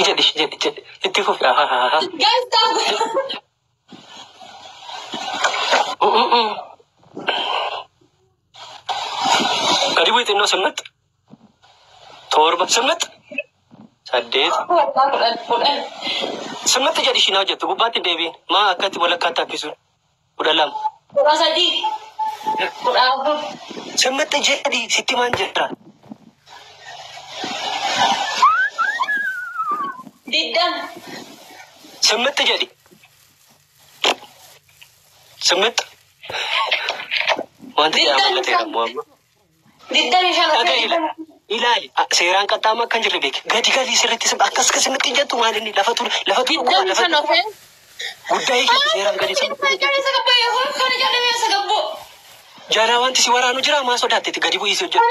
Jedhi jedhi jedhi itti fufi. Ahahaha. Guys, stop. Gadi bu'i xinnoo simmat. 7 simmat. 8 10 10. Simmat jedhi ishiin hojjettu gubbaatti hin deebiin. Maa akkatti walakkaatti haffisuun. 12. 13. 14. Simmat jedhi sitti maan jira. 20. Simmat jedhi. Simmat. Wanti jedhamu mul'ateera ammoo amma. 25. Dhaga'i ilaali. Seeraan qaxxaama akka hin jirre beeki. Gadi galii sirriitti akkas akkasumatti hin jettu maal inni lafa ture lafa ture Digdami lafa shan ofee. guddaa hiikeeti seeraan gadi simmat. Jara wanti si waraanu jira maa sodaatteeti gadi bu'ii si hojjetu.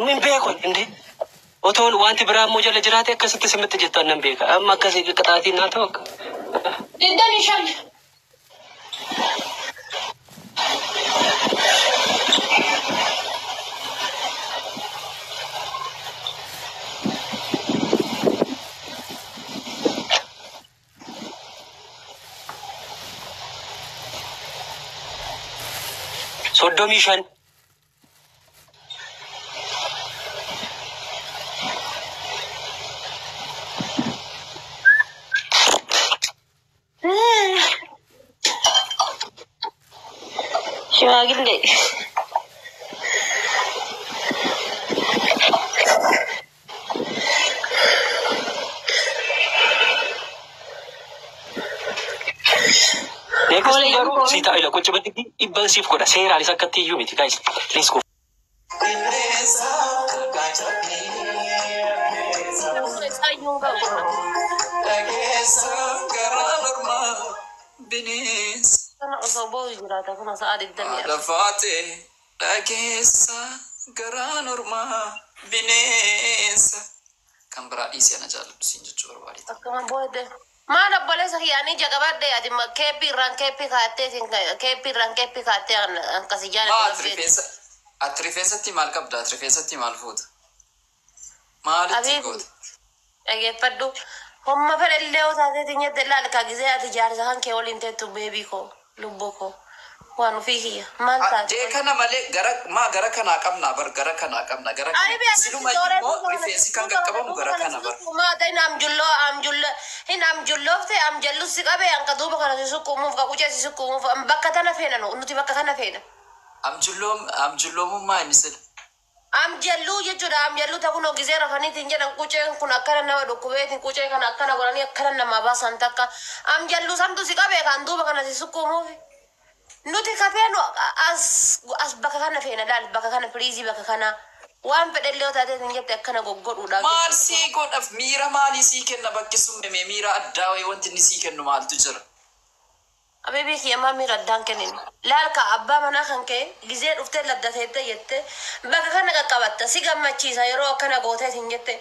Min beeku indee. Otoo wanti biraa immoo jala jiraate akkasitti simmitti jettu annan beeka. Amma akkasii qixaatiin naa ta'u akka. 25. 35. Shimaagillee. Next Hola, garuu si ta'a ila qocha baddi dhibban siif godha seeraanis akkatti iyyuu miti guys. Let's go. Kana osoo boo'u jiraata kun sa'a 24. Lafaate dhageessa garaan ormaa bineensa. Kan biraa dhiisee ana jaalladhu siin jechuu barbaade. Akkuma boo'e. Maal obboleessa kiyyaanii ija qabadde ati keeppii irraan keeppii kaattee keeppii irraan keeppii kaattee akkasii Maa jaalladhu. ati rifeensa ati rifeensatti maal qabda? Ati rifeensatti maal fuuta? Maalitti Abiib goota? dhageeffadhu. Homma fedhe illee yoo taateetiin jette ilaali ka gizee ati jaarsa kan kee waliin teettu beebii koo lubbuu koo waan ofii kiyya maal taate. Jee kana malee gara maa gara kanaa qabna bar gara kanaa qabna gara Ani kana. Siluma immoo rifeensi kan qaqqabamu gara kana bar. Hin amjulloofte amjallusi qabe anka duuba kana si sukkuumuuf ka qucee si sukkuumuuf bakka tana feena nuti bakka kana feena. Amjulloom amjulloomummaa inni sila. Amjalluu jechuudha amjalluu ta kunoo gizee rafaniitiin jedhan quceen kun akkana nama dhukkubeetiin qucee kana akkana godhanii akkana namaa baasan takka amjalluu samtu si qabe kan duuba kana si sukkuumuuf. Nuti ka feenu as as bakka kana feena laal bakka kana firiizii bakka kana waan fedhe illee yoo taateetiin jette akkana goggodhuudhaaf. Maal sii godhaaf miira maalii sii kenna bakki sun mee miira addaa wayii wanti inni sii kennu maaltu jira? Abeebii kiyya maa miira addaan kennin. Laal ka abbaa manaa kan ka'e gizee dhuftee laddateette jette bakka kana qaqqabatta si gammachiisa yeroo akkana gooteetiin jette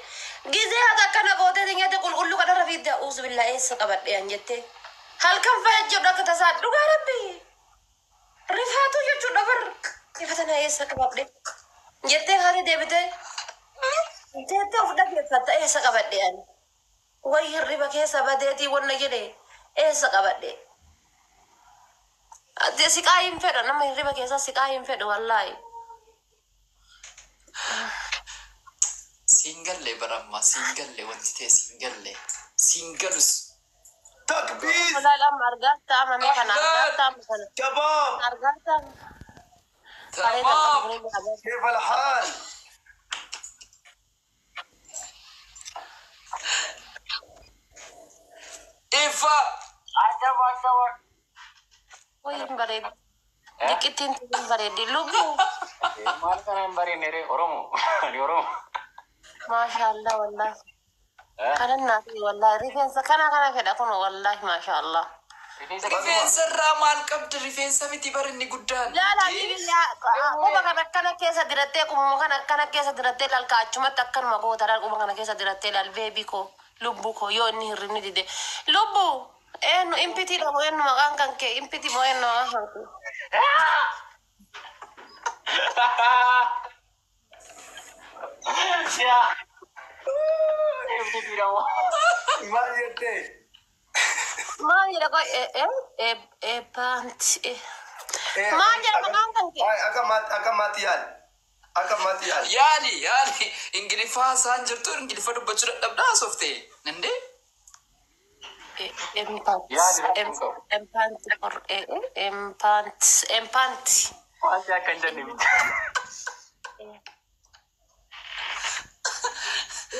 gizee haga akkana gooteetiin jette qulqulluu kanarra fiidda uusu billaa eessa qabadhe an jette halkan fa'a jechuudha akka tasaa dhugaa rabbi rifaatu jechuudha bar ifata eessa qabadhe jettee haati deebitee jettee of dhageeffatta eessa qabadhe ani way hirriba keessa badeetii wanna jedhe eessa qabadhe. Siqaa hin fedhu nama hirriba keessa siqaa hin fedhu wallaahi. Siin gallee barammaa siin gallee wanti ta'e siin gallee siin galus. تكبير Wallaahi amma argaa taa'ama kana argaa taa'ama kana شباب argaa taa'ama. Tamaam. كيف الحال؟ Ifa. Wayi hin bareeddi. Diqqittiin hin bareeddi lubbuu. Maal kana hin bareedne ree Oromoo? Ani Oromoo. Maashaallah wallaahi. Kanan naaf wallaahi rifeensa kana kana fedha kun wallaahi maashaallah. Rifeensa irraa maal qabda? Rifeensa miti bar inni guddaan. Laala quba kana akkana keessa dirattee qubuma kana akkana keessa dirattee laal kaachumatti akkanuma goota laal quba kana keessa dirattee laal beebii koo lubbuu koo yoo inni hirribni dide lubbuu eenyu impitiidha moo eenyu maqaan kan kee impiti moo eenyu maqaan kan kee. Yaa. Maal jettee? Maal jedha qoy eebbaanti. Maal jedha maqaan kan kee? Akka maatti yaali. Akka maatti yaali. Yaali, yaali. Ingiliffaa isaan jirtu, Ingiliffa dubbachuu dadhabdaa haasofte. Nandee? Empaanti empaanti empaanti. Wanti akka hin jenne miti.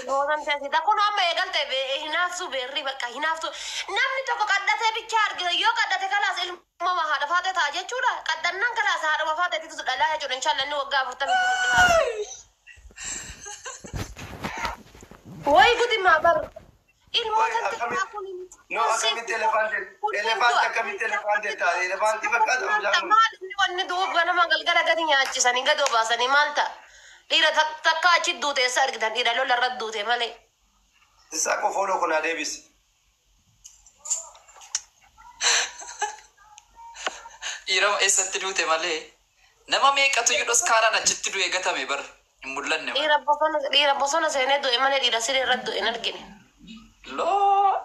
Gootan teessita kun amma eegalte hinaaftuu beerri bakka hinaaftuu namni tokko qadhatee bichaa argite yoo qadhate kalaas ilma haadha faatee ta'a jechuudha. Qadhannaan kalaas haadhuma faateetitu dhalaa jechuudha. Inshallah inni waggaa 40. Wayi gudi maa bar. Ilmoota xiqqaa kun. No, akkamitti elefanti elefanti akkamitti elefanti ta'a? Elefanti fakkaata mucaan kun. Maal inni wanni duub ganama galgala gadi nyaachisanii gadi obaasanii maal ta'a? Dhiira takka achi duute eessa argitan, dhiira lola irra duute malee. Isaa koo fooloo kun adeebisi. Dhiira eessatti duute malee. Nama meeqatu iyyuu dhoskaadhaan achitti du'e gatame bar. Hin mul'anne bar. Dhiira bosona seenee du'e malee dhiira siree irra du'e hin argine. Loo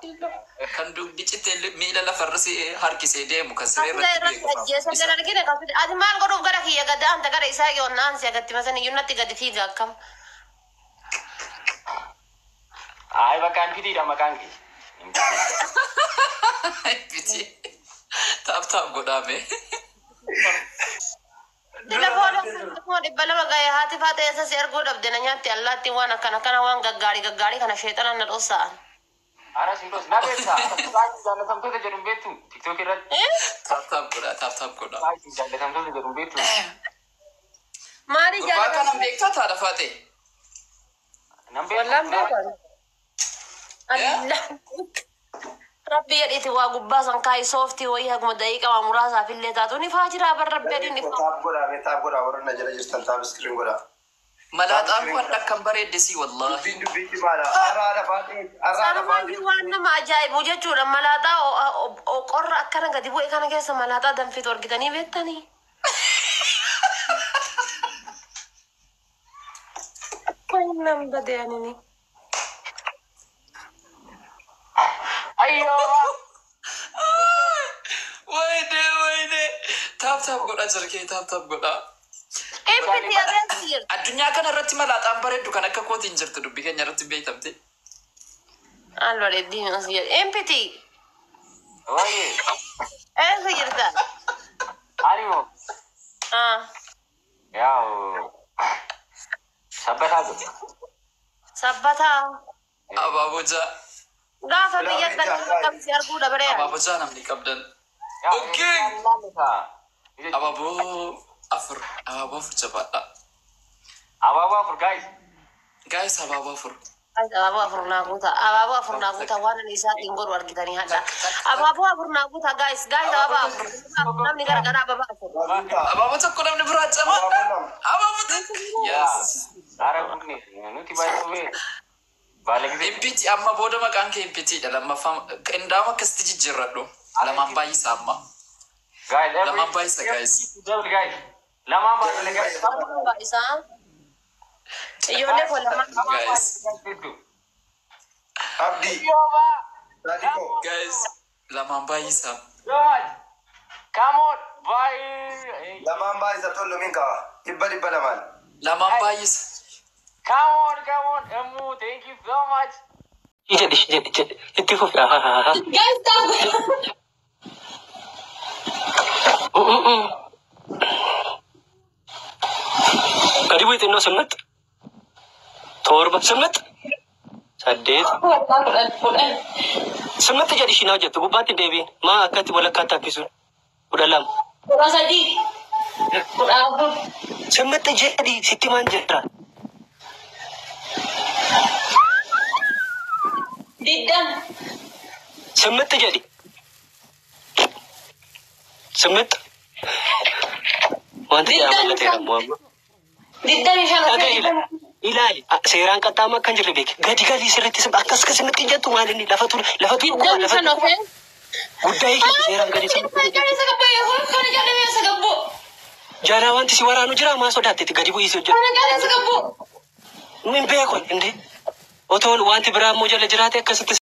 kan dugdi cittee miila lafarra si harkisee deemu kan siree Kasila irratti irratti du'e. Ajjeesa hin argine kasila. Ati maal godhuuf gara kiyya gad aanta gara isaa yoonna aansi agatti masan iyyuu natti gadi fiiga akkam. Ay, bakka MPTdha maqaan kee. Biti. Tap tap godhame. Telefoona 200 ga'e haati faata eessa si arguu dhabde na nyaatti allaattiin waan akkana kana waan gaggaarii gaggaarii kana sheexana na dhossa'an. Ara sindos na beektaa. Jaallatamtoota jedhu hin beektu TikTok irratti. Tap tap godhaa, tap tap godhaa. Jaallatamtoota jedhu hin beektu. Maali Gurbaa kana jaalladha? beektaa taadha faate? Nan beeku. Wallaan beeku. Allah. Rabbi jedhiiti waa gubbaa san kaayi sooftii wayii haguma daqiiqaa muraasaaf illee taatu ni faa jira bar rabbi jedhiin ni faa. Tap godhaa mee, tap godhaa, warra na jala jirtan tap screen godhaa. Malaaxaan kun akkam bareedde si wallaahi. Dubbiin dubbii cimaadha. Har'a haadha faatee har'a haadha Sanumayyuu faatee. waan nama ajaa'ibu jechuudha malaaxaa qorra akkana gadi bu'e kana keessa malaaxaa danfitu argitanii beektanii. Nam badee anini. Ayyoo. Wayne, wayne. Tap tap godhaa jirkee, tap tap godhaa. Empiti adeemsi jirti. Addunyaa kana irratti malaaxaan bareeddu kan akka kootiin jirtu dubbii keenya irratti beektamte. Al bareeddii as jedhe. Empiti Wayyee. eessa jirta? Ani moo. Ah. Yaa'u. Sabbataa godhe. Sabbataa. Abaaboo ja'a. Gaafa biyya galii akkamsi arguu dabaree. Abaaboo ja'a namni qabdan. Okay. Abaaboo afur. Abaaboo afur jabaadha. Abaaboo afur, guys. Guys, abaaboo afur. Abaaboo afur naa guuta. Abaaboo afur naa guuta waan ani isaatiin godhu argitanii hadha. Abaaboo afur naa guuta, guys. Guys, abaaboo afur. Namni garagaraa abaaboo afur. Abaaboo tokko namni biraa cama. Abaaboo lama. Abaaboo tokko. Yes. Ara kunne nuti baay'ee baala gisee. MPT amma booda maqaan kee MPT dha lammaffaa qindaama akkasitti jijjiirradhu. Lamaan baay'isa amma. Guys, every Lamaan baay'isa, guys. Double, guys. Lamaan baay'isa, guys. Isaa. Ijoollee koo lamaan. Guys. Abdii. Saadikoo. Guys, lamaan baay'isa. So much. Come on. Bye. Lamaan baay'isa tollu min qaba. Dhibba dhibba lamaan. Lamaan baay'isa. Come on, come on. Emu, thank you so much. Jedhi jedhi jedhi itti fufi. Haa haa haa. Guys, tap. Gadi bu'i xinnoo simmat. 7 simmat. 8 10. Simmat jedhi ishiin hojjettu gubbaatti deebiin maa akkatti walakkaatti hambisuun 12. 13. 14. Simmat jedhi sitti maan jedha. 20. Simmat jedhi. Simmat. Wanti jedhamu mul'ateera immoo amma. 25. Dhaga'i ilaali seeraan qaxxaama akka hin jirre beeki. Gadi galii sirriitti akkas akkasumatti hin jettu maal inni lafa ture lafa ture Digdami lafa shan ofee. Guddaa hiikati seeraan gadi Jaalaa wanti si waraanu jira maa sodaatteeti gadi bu'ii si hojjetu. Hin beeku indee. Otoo wanti biraa immoo jala jiraate akkasitti.